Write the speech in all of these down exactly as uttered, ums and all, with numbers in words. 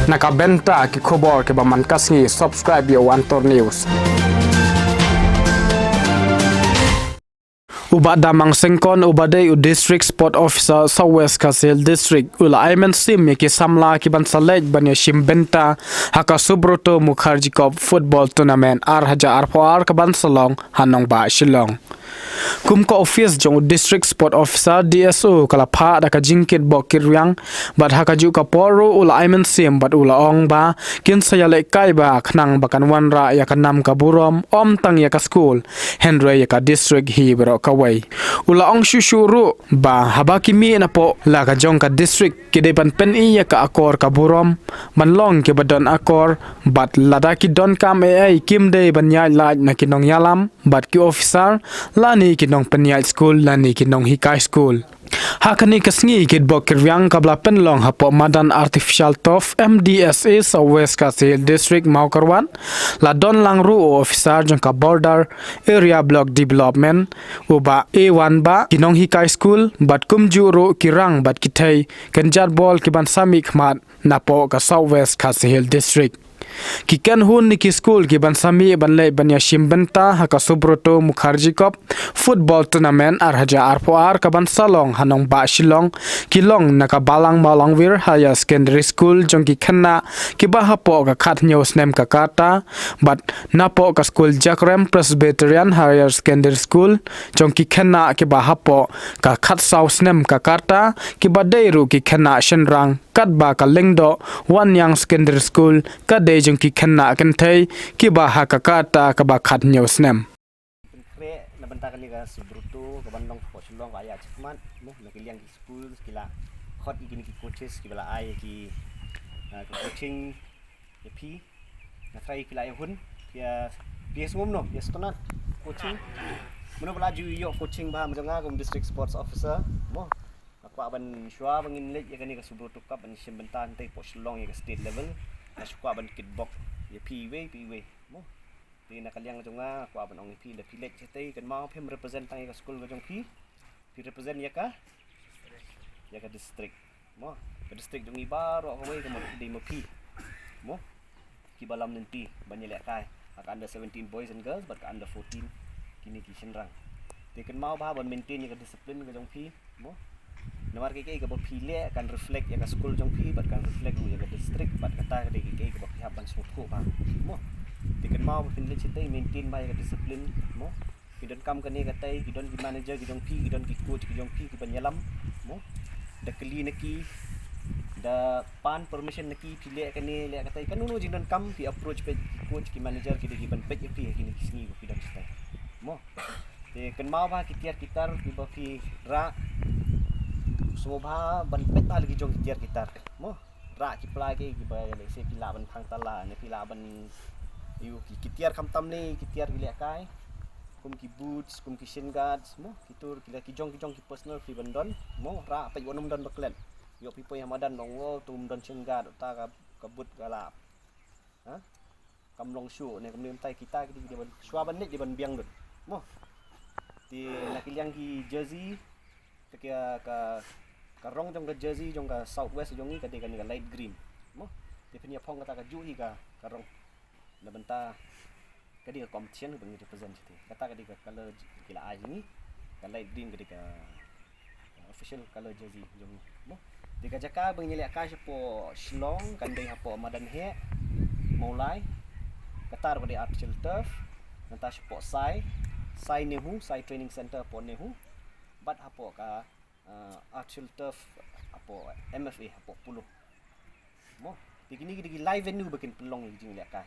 Na ka bynta ki khubor kiba man ka sngi, subscribe ïa u Antor News. U Bah Damang Sengkon uba dei u District Sport Officer South West Khasi Hills District u la ai mynsiem ïa ki samla kiban sa leit ban ïashim bynta ha ka Subroto Mukherjee Cup Football Tournament ar hajar arphew ar kaban sa long ha nongbah Shillong. Kum ka office jong u District Sport Officer, D S O, ka la phah da ka jingkitbok kitrwiang, bad ha kajuh ka por ruh u la ai mynsiem bad u la ong ba kin sa ïalehkai bha khnang ba kan wanrah ïa ka nam ka burom, ym tang ïa ka skul, hynrei ïa ka district hi baroh kawei. U la ong shuh shuh ruh ba haba ki mih napoh la ka jong ka district, ki dei ban pyni ïa ka akor ka burom, ban long kiba don akor, bad lada ki donkam ei ei, kim dei ban ïaid lait na ki nongïalam bad ki officer, lane ki nongpynïaid skul, lane ki nonghikai skul. Ha kane ka sngi kitbok kitrwiang kaba la pynlong hapoh madan Artificial Turf, M D S A, South West Khasi Hills District, Mawkyrwat, la don lang ruh u officer jong ka Border Area Block Development, u Bah A Wan Bah, ki nonghikai skul, bad kumjuh ruh ki rang bad ki thei kynjat bol kiban sa mihkhmat napoh ka South West Khasi Hills District. Ki kynhun ne ki skul kiban sa mih ban leit ban ïashim bynta ha ka Subroto Mukherjee Cup Football Tournament ar hajar arphew ar kaban sa long ha nongbah Shillong, ki long na ka Balang Mawlangvir Higher Secondary School jong ki khynnah kiba hapoh ka khathynñiew snem ka rta, bad napoh ka skul Jakrem Presbyterian Higher Secondary School jong ki khynnah kiba hapoh ka khatsaw snem ka rta, kiba dei ruh ki khynnah shynrang, katba ka Lyngdoh Wanniang Secondary School ka dei jong ki khynnah kynthei kiba ha ka rta kaba khathynñiew snem. Pynkhreh na bynta kane ka Subroto kaban long hapoh Shillong ka ïa chakmat, mo, na ki liang ki skul ki la khot ïa kine ki coaches kiba la ai ïa ki, ah, ka coaching ïa phi. Nga trai phi la ïa hun, phi ïa, phi ïa sngewbha, phi ïa sngewtynnat coaching. Mano ba la ju ïoh coaching bha ma jong nga kum District Sports Officer, mo. Nga kwah ban shuwa ba ngin leit ïa kane ka Subroto Cup ban shim bynta hangtei hapoh Shillong ïa ka state level. Nga shu kwah ban kitbok ïa phi iwei pa iwei, mo. Te na ka liang jong nga kwah ban ong ïa phi, lada phi leit shatei, kynmaw phim represent tang ïa ka skul ka jong phi. Phi represent ïa ka, ïa ka district, mo. Ka district jong ngi baroh kawei ka mut dei ma phi, mo. Kiba lam lynti ban ïalehkai ha ka under seventeen boys and girls bad ka under fourteen, kine ki shynrang. Te kynmaw bha ban maintain ïa ka discipline ka jong phi, mo. Namar kaei kaei kaba phi leh kan reflect ïa ka skul jong phi bad kan reflect ruh ïa ka district, bad kata ka dei kaei kaei kaba phi hap ban sngewthuh bha, mo. Te kynmaw ba phin leit shatei, maintain bha ïa ka discipline, mo. Ki donkam kane katai, ki don ki manager ki jong phi, ki don ki coach ki jong phi kiban ïalam, mo. Da kylli na ki, da pan permission na ki, phi leh kane, leh katai. Kano kano jingdonkam phi approach peit ki coach ki manager, ki dei kiban peit ïa phi ha kine ki sngi ba phi don shatei, mo. Te kynmaw bha ki tiar ki tar kiba phi rah. Sngewbha ban peit bha la ki jong ki tiar ki tar, mo. Rah ki pla kiei kiba lehse phi lah ban phang tala ne phi lah ban ïoh ki, ki tiar khamtam ne ki tiar ki lehkai, kum ki boots, kum ki shin guards, mo, ki tur ki la ki jong ki jong ki personal phi ban don, mo. Rah, peit wat nym don ba klet. Ïoh phi poi ha madan ong, o, to ym don shin guard, uta ka, ka boot ka lap, ha? Kam long shuh ne kam long, mynta kita ki dei ban shuwa ban leit dei ban biang lut, mo. Te na ki liang ki jersey, te ka, ka, ka rong jong ka jersey jong ka South West jong ngi ka dei kane ka light green, mo. Te phin ïa phong kata kajuh hi ka, ka rong. Na bynta ka dei ka competition kaba ngi represent shatei. Kata ka dei ka color ki la ai ngi. Ka light green ka dei ka official color jersey jong ngi, mo. Te ka jaka ba ngin ïalehkai shapoh Shillong kan dei hapoh madan heh Mawlai. Kata ruh ka dei artificial turf. Nangta shapoh Sai, Sai NEHU, Sai Training Centre hapoh NEHU. Bad hapoh ka, ah, artificial turf hapoh M F A, hapoh Polo, mo. Te kine ki dei ki live venue ba kin pynlong ïa ki jingïalehkai,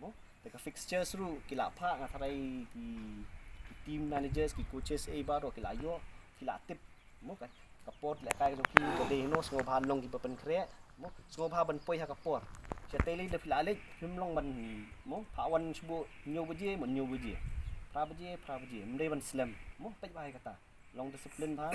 mo. Te ka fixtures ruh ki la phah, nga tharai ki, ki team managers, ki coaches, eh, baroh ki la ïoh, ki la tip, mo, ka, ka por lehkai ka jong ki ka dei hangno. Sngewbha long kiba pynkhreh, mo. Sngewbha ban poi ha ka por. Shatei lei lada phi la leit phim long ban, mo, phah wan shuh hynñiew baje, mo, hynñiew baje, phra baje, phra baje, ym dei ban slem, mo. Peit bha ïa kata. Long discipline bha.